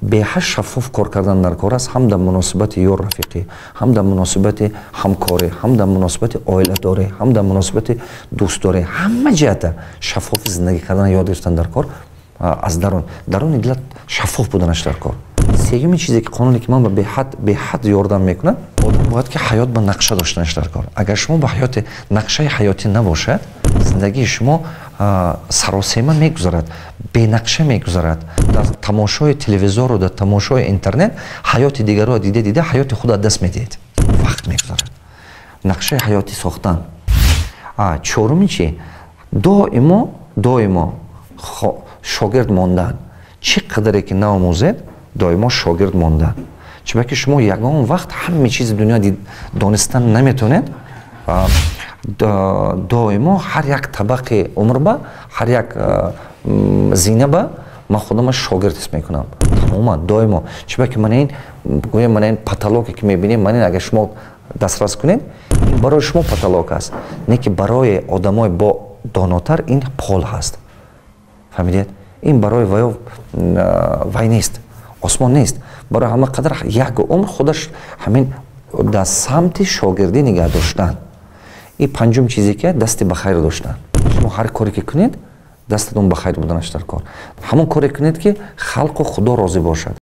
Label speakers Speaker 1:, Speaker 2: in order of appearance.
Speaker 1: Беҳад шаффоф кор кардан дар кор аст, ҳам дар муносибати ёр рафиқӣ, ҳам дар муносибати ҳамкорӣ, ҳам дар муносибати оиладорӣ, ҳам дар муносибати дӯстдорӣ. Ҳама ҷиҳата шаффофи зиндагӣ кардан ёд гирифтан дар кор, аз дарун даруни дилат шаффоф буданаш дар кор. Сеюми чизе ки қонуне ки ман ба беҳад беҳад ёрдам мекунад, одам бояд ки ҳаёт ба нақша доштанаш дар кор. Агар шумо ба ҳаёти нақшаи ҳаётӣ набошад, зиндагии шумо саросема мегузарад, бенақша мегузарад. Дар тамошои телевизору дар тамошои интернет ҳаёти дигарро дида дида ҳаёти худро аз даст медиҳед, вақт мегузарад. Нақшаи ҳаётӣ сохтан. Чоруми чи? Доимо доимо шогирд мондан. Чӣ қадаре ки наомӯзед, доимо шогирд мондан, чунки шумо ягон вақт ҳама чизи дунё донистан наметавонед. Доимо ҳар як табақи умр ба ҳар як зина ба ман худама шогирд ҳис мекунам тамоман доимо, чунки мана ин, гӯем, мана ин потолок е ки мебинем, мана ин, агар шумо дастрас кунед, ин барои шумо потолок аст, не ки барои одамои бо донотар ин пол ҳаст. Фаҳмидед? Ин барои ваё вай нест, осмон нест. Барои ҳама қадар як умр худаш ҳамин дар самти шогирдӣ нигаҳ доштан. И панҷум чизе ки дасти ба хайр доштан. Шумо ҳар коре ки кунед, дастатон ба хайр буданаш дар кор. Ҳамон коре кунед, ки халқу Худо розӣ бошад.